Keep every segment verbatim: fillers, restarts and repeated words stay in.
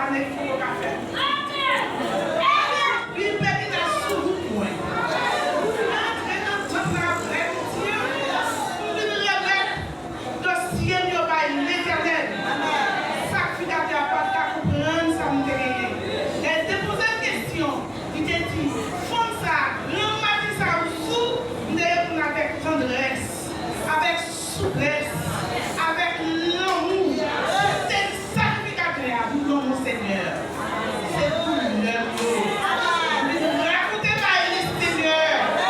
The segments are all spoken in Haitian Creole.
Li pèdi nan sou wout mwen. Antre nan tanp la avèk Bondye pou vin remèt dosye m yo bay Letènèl. Sakrifikatè a pa t ka konprann sa m te genyen. Lè l te poze l kesyon, li te di, fanm sa a, gran maten sa a, ou sou? M te reponn avèk tandrès, avèk souplès, avèk lanmou. Tout te di sakrifikatè a, di lanmou Senyè. Se doulè m yo. Li rakonte bay li Senyè. E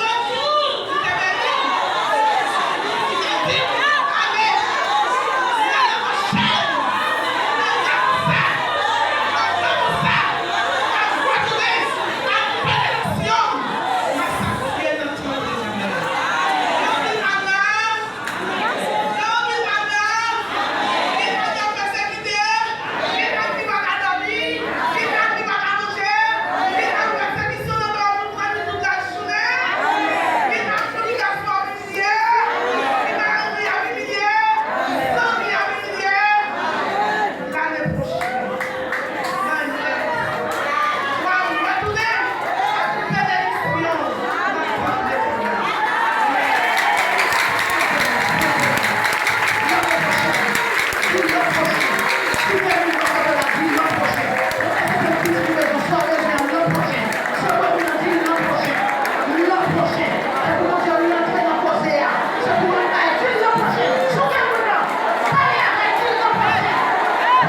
retour, li te beni. Li te di, ale, nan lanmou Senyè. Nan lanmou sa, nan lanmou sa, nan lanmou sa, nan benediksyon. Mwen sakriye nan tanp Letènèl. Yo vin Abraram, yo vin Abraram, vin ak yon pèsekite, vin ak ki pa ka dòmi, vin ak ki pa ka manje, vin ak pèsekisyon nan dòmi pou anvi tout lajounen, vin ak fòtifikasyon ap imilye, vin ak anvi ap imilye, zanmi ap imilye. Lane pwochèn, nan lè w ap retounen ak tout benediksyon nan tanp Letènèl. Lane pwochèn, di lè pwochèn, si Bondye pa kapab, di lè pwochèn. Èske se pitit ou bezwen, sa w bezwen an lè pwochèn? Se mwen ki nan di l lan pwochen. Lan pwochen. Se pou Bondye rantre nan koze a. Se pou l bay di l lan pwochen. Si w gen moun nan, pale avè l, di l lan pwochen.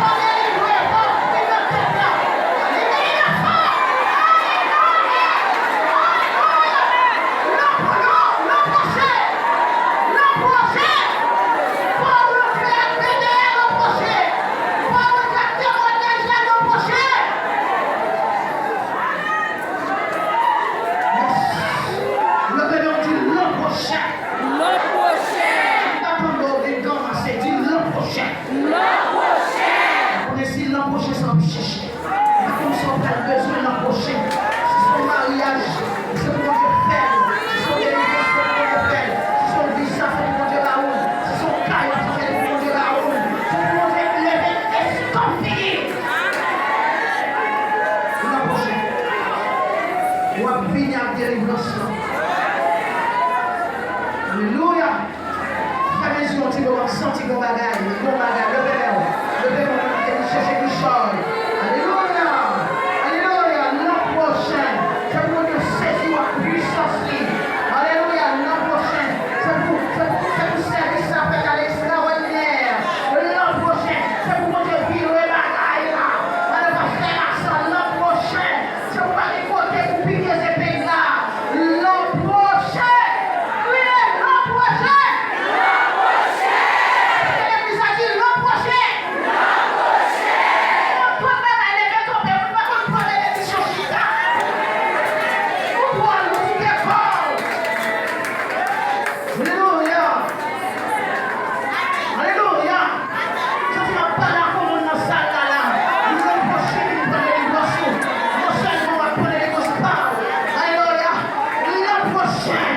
Pou delivre, pou ouvri nan tèt lan. Li vini nan fò. Alelouya. Alelouya. Lan pwo-, lan, lan pwochen. Lan pwochen. Pou rantre ak P D A lan pwochen. Pou rantre ak temwanyaj la lan pwochen. Yes. Leve men w, di, lan pwochen. Lan pwochen. M pa tande w gen ganmase, di, lan pwochen. Lan pwochen. Ou konnen si lan pwochen sa w ap chèche. M pa konn sa w pral bezwen lan pwochen. Si se yon maryaj, se pou Bondye fè l. Si se yon delivrans, se pou Bondye fè l. Si se yon viza, se pou Bondye ba ou l. Si se yon kay w ap chèche, se pou Bondye ba ou l. Se pou Bondye leve eskòp figi. Lan pwochen, w ap vini ak delivrans lan. Alelouya! Fèmen zye w ti moman, m santi gon bagay, gon bagay. Leve men w, leve men w, mwen te di chèche kichay. Alelouya! Alelouya! Lan pwochen, se pou Bondye sezi w ak pwisans li. Alelouya! Lan pwochen, se pou, se pou, se pou sèvis la fèt alèkstraòdinè. Lan pwochen, se pou Bondye vire bagay la. Mande pastè Marcel, lan pwochen, se pou pa gen kote pou pike zepeng la. Lan pwochen, kriye, lan pwochen. Pastè legliz la di, lan pwochen. Yon twòp bagay leve kanpe, moun pa konn pran benediksyon chita. Ou twò lou, ou twò kò. Alelouya. Alelouya. Santi m ap pale ak yon moun nan sal la, la. Lan pwochen vin pran delivrans ou. Non sèlman w ap pran delivrans pa w. Alelouya. Lan pwochen.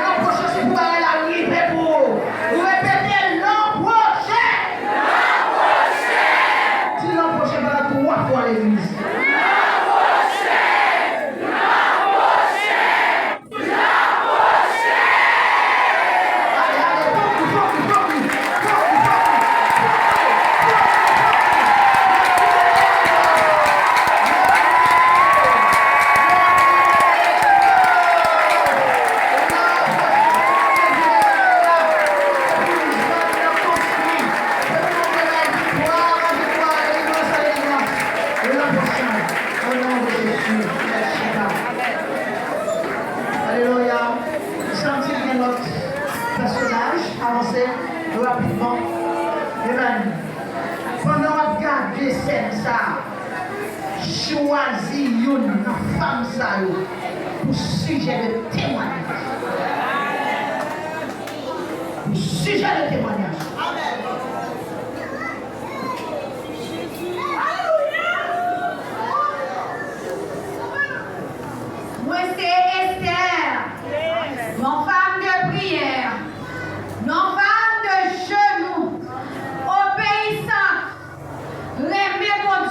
Lan pwochen se pou bagay la rive pou ou. Ou repete, lan pwochen. Di lan pwochen pandan twa fwa legliz. Alelouya. Santi gen lòt pèsonaj, avanse rapidman. Amen. Pandan w ap gade sèn sa a, chwazi youn nan fanm sa yo pou sijè de temwayaj. Pou sijè de temwayaj. Amen. Mwen se Esther, yon fanm de priyè, yon fanm de jenou, obeyisant, renmen Bondye.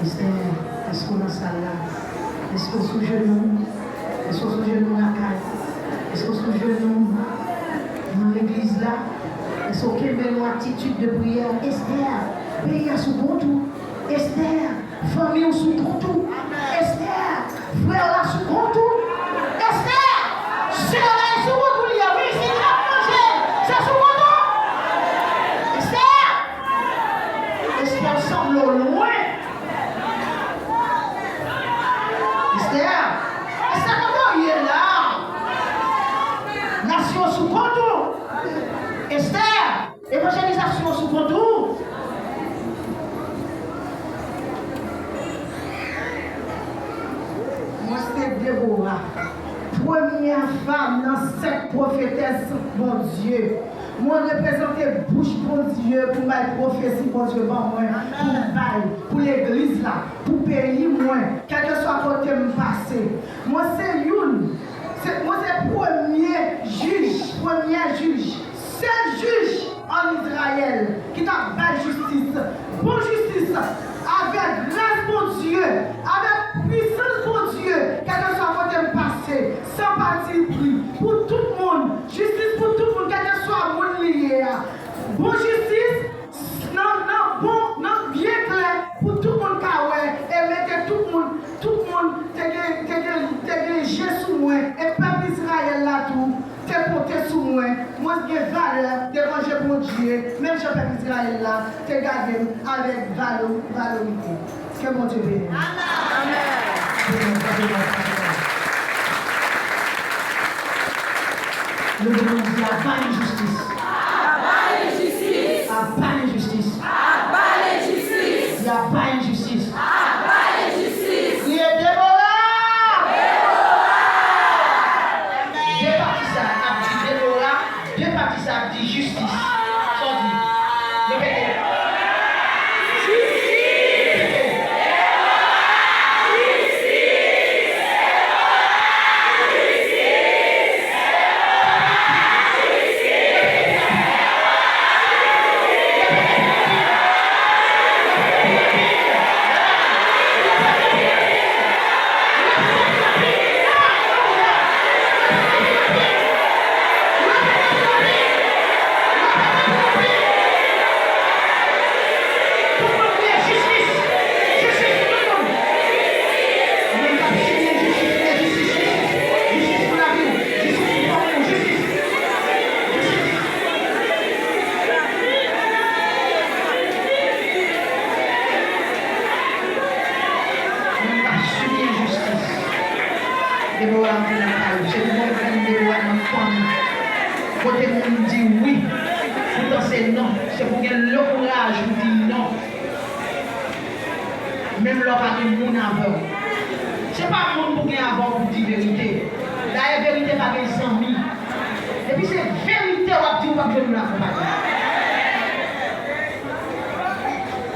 Esther, èske w nan sal la? Èske w sou jenou? Èske w sou jenou lakay? Èske w sou jenou nan legliz la? Èske w kenbe yon atitid de priyè? Esther, peyi a sou kont ou. Esther, fanmi w sou kont ou. Esther, frè w la sou kont ou. Esther, sè w la sou kont ou li ye wi. Si l ap manje, se sou kont ou. Esther, Esther sanble w lwen. Esther, Esther, kote w ye la? Nasyon sou kont ou. Esther, evanjelizasyon sou kont ou. Mwen se Debora, premyè fanm nan sèk pwofetès Bondye. Mwen reprezante bouch Bondye pou m bay pwofesi Bondye ban mwen, pou m bay, pou legliz la, pou peyi mwen, kèlkeswa kote m pase. Mwen se youn, se, mwen se premye jij, premyè jij, sèl jij ann Izrayèl ki t ap bay jistis, bon jistis, avèk gras Bondye, avèk pwisans Bondye, kèlkeswa kote m pase, san patipri, pou tout moun, jistis pou tout moun, kèlkeswa moun li ye a. Bon jistis, nan, nan bon, nan byen klè, pou tout moun ka wè, e mete tout moun, tout moun te gen, te gen, te gen je sou mwen, e pèp Izrayèl la tou, te konte sou mwen. Mwen gen valè devan je Bondye, menm jan pèp Izrayèl la te gade m avèk valo-, valorite. Ke Bondye beni w. Amèn. Beni w, frape w, frape w. Leve men w, di, apa enjistis. Apa enjistis. Apa enjistis. Apa enjistis. Di, apa enjistis. Apa enjistis. Kriye Debora! Debora! De pati sa ap di Debora, de pati sa ap di jistis. Sa w di? Repete. Jistis! Repete. Moun k ap sipliye jistis. Debora antre nan kay ou. Se pou Bondye fè yon Debora nan fanmi. Kote moun di wi, poutan se non. Se pou gen lekouraj pou di non. Menm lè w pa gen moun avè w. Se pa moun pou gen avè w pou di verite. Dayè, verite pa gen zanmi. Depi se verite w ap di, ou p ap jwenn moun akonpaye.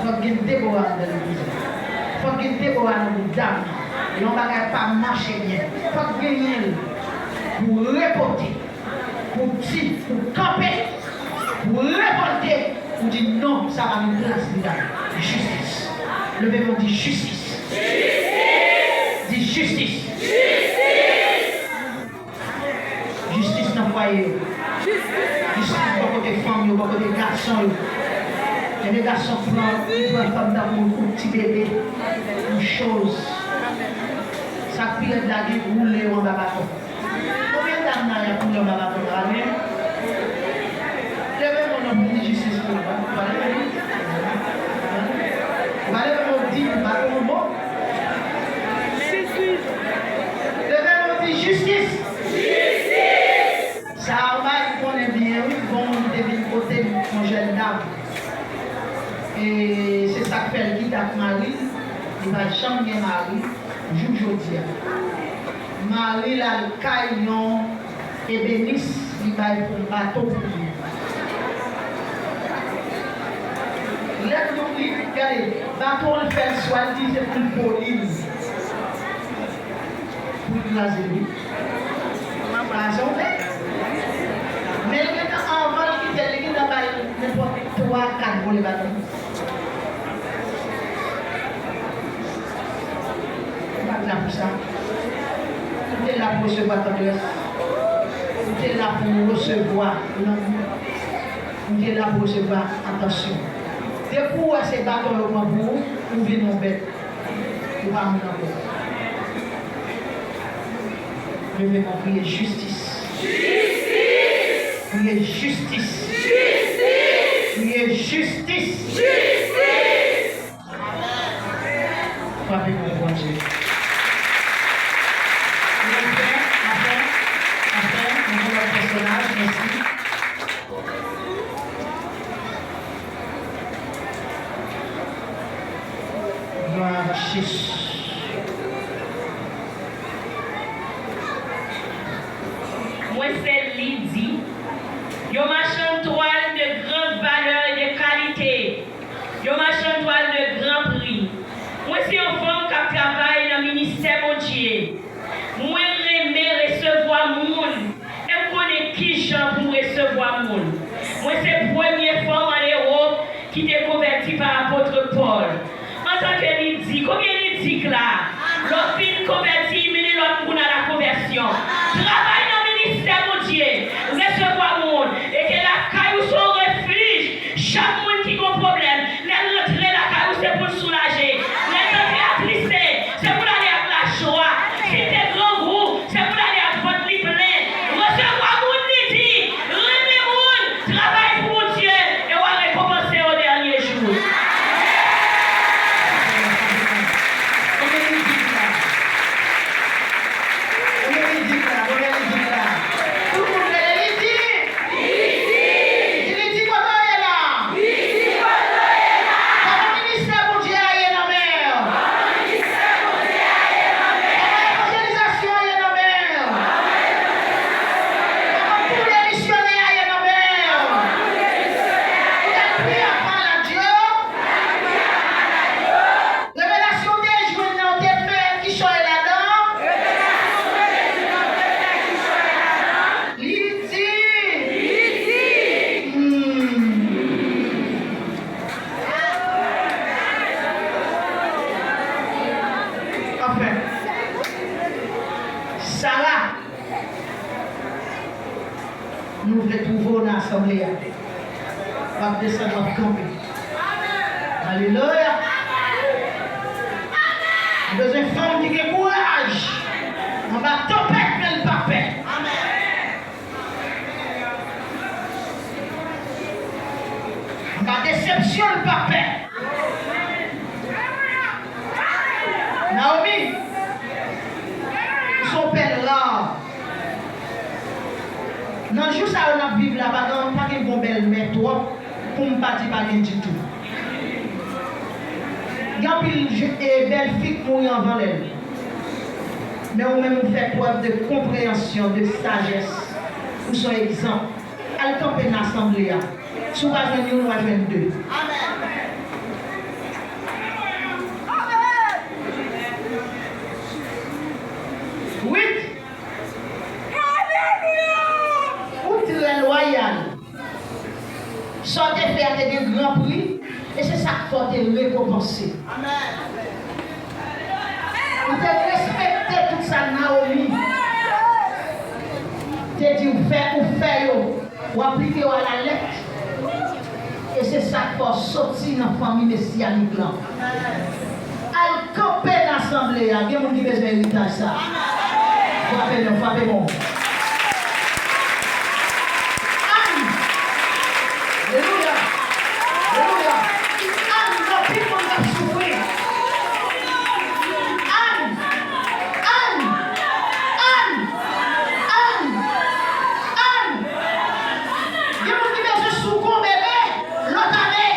Fòk gen Debora anndan legliz la. Fòk gen Debora nan bouda nou. Lè yon bagay pa mache byen, fòk genyen l pou repote, pou di, pou kanpe, pou revòlte, pou di non, sa pa gen plas li la. Jistis. Leve men w, di jistis. Di jistis. Jistis nan fwaye yo. Jistis bò kote fanm yo, bò kote gason yo. Gen de gason pran, li pran fanm tankou yon ti bebe, yon choz. Sa k pi rèd la, gen woule yo anba baton. Konbyen dam la y ap woule anba baton la, pa gen? Leve men w non pou di jistis pou mwen. Ou pa leve non. Ou pa leve men w di pou baton an bon. Leve men w di jistis. Jistis! Sa a, m konnen byen, wi, gon moun ki te vin kote m, yon jèn dam. E se sa k fè l kite ak mari l, li pa t janm gen mari, jouk jodi a. Mari l al kay yon ebenis, li bay yon bato pou li. Lè l ouvri, gade, bato an l fè l swa, l di se pou l poli l. Pou l kraze l, wi. Kraze yon nèg. Men l gentan, anvan l kite l, li gentan bay nenpòt twa, kat vole baton. la pou sa. M te la pou resevwa tandrès. M te la pou resevwa lanmou. M te la pou resevwa atansyon. Depi w wè se baton yo pran pou ou, ou vin yon bèt. Ou pa moun ankò. Leve men w, kriye jistis. Jistis! Kriye jistis. Jistis! Kriye jistis. Jistis! Frape men w pou Bondye. Anfen, anfen, anfen, nou gen lòt pèsonaj, mèsi. Glwa a Jezi. Mwen se Lidi, yon machann twal de grande valeur et de qualité, yon machann twal de gran pri. Mwen se yon fanm k ap travay nan ministè Bondye. Mwen renmen resevwa moun, e m konnen kijan pou m resevwa moun. Mwen se premye fanm ann Ewòp ki te konvèti pa apot Pòl. Antanke Lidi, konbyen Lidi k la? Lè w fin konvèti, mennen lòt moun a la konvèsyon. Travay nan ministè Bondye, resevwa moun, e ke lakay ou se yon refij. Chak moun ki gon pwoblèm, lè l rantre lakay ou, se pou l soulaje. Lè l rantre atriste, se pou l ale ak lajwa. Si l te grangou, se pou l ale ak vant li plen. Resevwa moun, Lidi, renmen moun, travay pou Bondye, e w a rekonpanse o dènye jou. Konbyen Lidi ki la? Konbyen Lidi ki la? Konbyen Lidi ki la? Tout moun rele Lidi! Lidi! Lidi, kote w ye la? Lidi, kote w ye la? Kòman ministè Bondye a ye nan men w? Kòman ministè Bondye a ye nan men w? Kòman evanjelizasyon an ye nan men w? Kòman evanjelizasyon an ye nan men w? Kòman toune misyonè a ye nan men w? Kòman toune misyonè a ye nan men w? Ou t ap priye ak malad yo? Ou t ap priye ak malad yo? Revelasyon w te jwenn nan, w te fè kichòy ladan? Revelasyon w te jwenn nan, w te fè kichòy ladan? Li di. Li di. Hmm. Anfen, Sara, nou vle twouve w nan asanble a. W ap desann, w ap kanpe. Alelouya! Nou bezwen fanm ki gen kouraj. Anba tanpèt, men l pa pè. Anba desepsyon, l pa pè. Nawomi, ou se yon pèl ra. Nan jou sa yo n ap viv la, pa gen, pa gen bon bèlmè twòp pou m pa di pa gen ditou. Gen anpil je-, e, bèl fi k mouri anvan lè l. Men ou menm ou fè prèv de konpreyansyon, de sajès. Ou se yon egzanp. Al kanpe nan asanble a. Si w pa jwenn youn, w a jwenn de. Amèn. Wit. Alelouya! Ou trè lwayal. Sa w te fè a te gen gran pri, e se sa k fè w te rekonpanse. Amèn. Ou te respekte tout sa Nawomi te di w fè, ou fè yo. W aplike yo alalèt. E se sa k fè w soti nan fanmi mesyanik lan. Al kanpe nan asanble a. Gen moun ki bezwen eritaj sa. Frape non, frape bon. Ann! Alelouya! Alelouya! Ann! Gen anpil moun k ap soufri. Ann! Ann! Ann! Ann! Ann! Gen moun ki bezwen soukonbe lòt ane.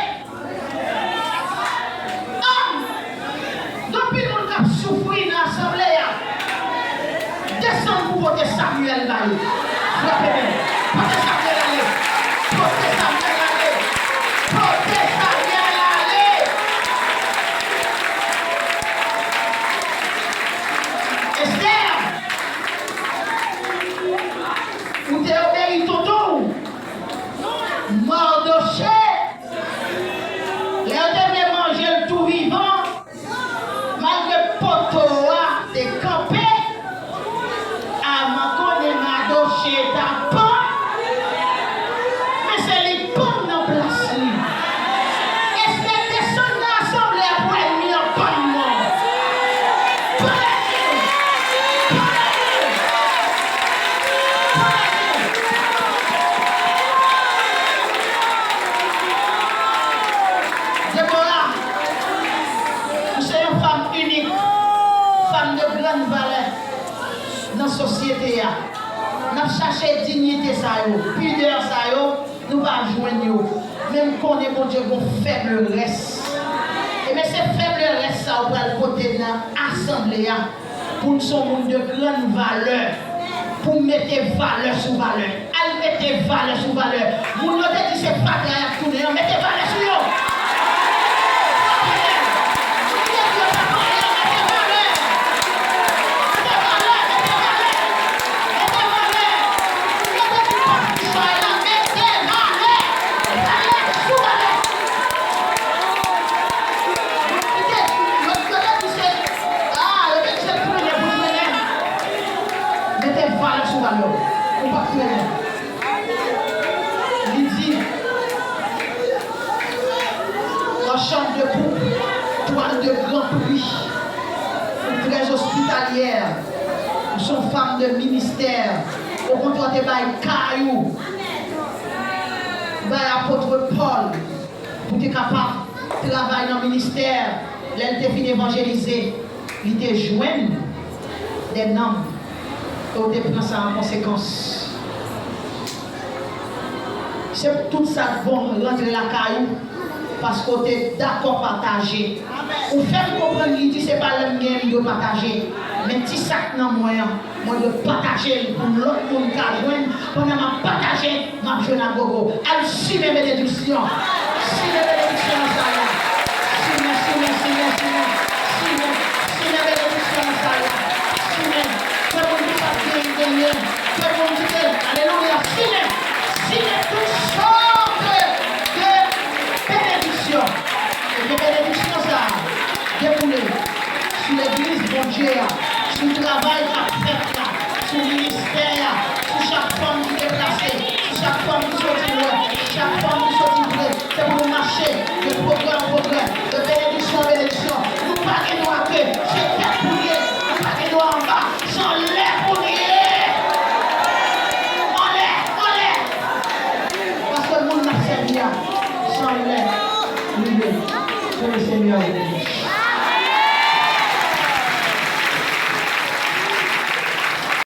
Ann! Gen anpil moun k ap soufri nan asanble a. Desann pou pote Samyèl ba yo. Frape men. Pote Samyèl ale. Pote Samyèl ale. Pote Samyèl ale. Estè, ou te obeyi tonton w. Mawdoche, lè yo te vle manje l tou vivan, malgre poto a te valè nan sosyete a. N ap chache diyite sa yo, pidè sa yo, nou pa jwenn yo. Men m konnen Bondye gon fèb rès. Ebyen, se fèb rès sa yo pral pote nan asanble a pou n se yon moun de grann valè, pou mete valè sou valè. Al mete valè sou valè. Moun yo te di se fatra y ap tounen an, mete valè sou yo. Fatra y ap tounen an, mete valè. Mete valè, mete valè. Mete valè. Moun yo te di pastè Joël la, mete valè. Valè sou valè. Yo te di, yo, yo te di se, ah, yo te di se trennen pou trennen. Mete valè sou valè. Ou p ap trennen. Li di, on chambre de couple, toile de grand prix, ou trè ospitalyè, ou se yon fanm de ministè, okontrè, te bay kay ou, bay apot Pòl, pou te kapab travay nan ministè, lè l te fin evanjelize, li te jwenn de nanm, e w te pran sa an konsekans. Se pou tout sa k bon rantre lakay ou, paske w te dakò pataje. Ou fè m konprann li di se pa lè m genyen m dwe pataje, men ti sa k nan mwen an, mwen dwe pataje l pou lòt moun ka jwenn. Pandan m ap pataje, m ap jwenn agogo. Al simen benediksyon. Simen benediksyon nan sal la. Simen, simen, simen, simen. Simen, simen benediksyon nan sal la. Simen. Ke moun ki p ap genyen, genyen. Ke moun ki te, alelouya, simen. Simen tout sòt de benediksyon. E ke benediksyon sa a dekoule sou legliz Bondye a, sou travay k ap fèt la, sou ministè a, sou chak fanm ki deplase, sou chak fanm ki soti lwen, chak fanm ki soti pre. Se pou nou mache de pwogrè an pwogrè, de benediksyon an benediksyon. Nou pa gen dwa ke se tèt pou n ye, nou pa gen dwa anba, se anlè pou n ye. Anlè, anlè. Paske moun n ap sèvi a, se anlè li ye. Ke le Seigneur vous bénisse.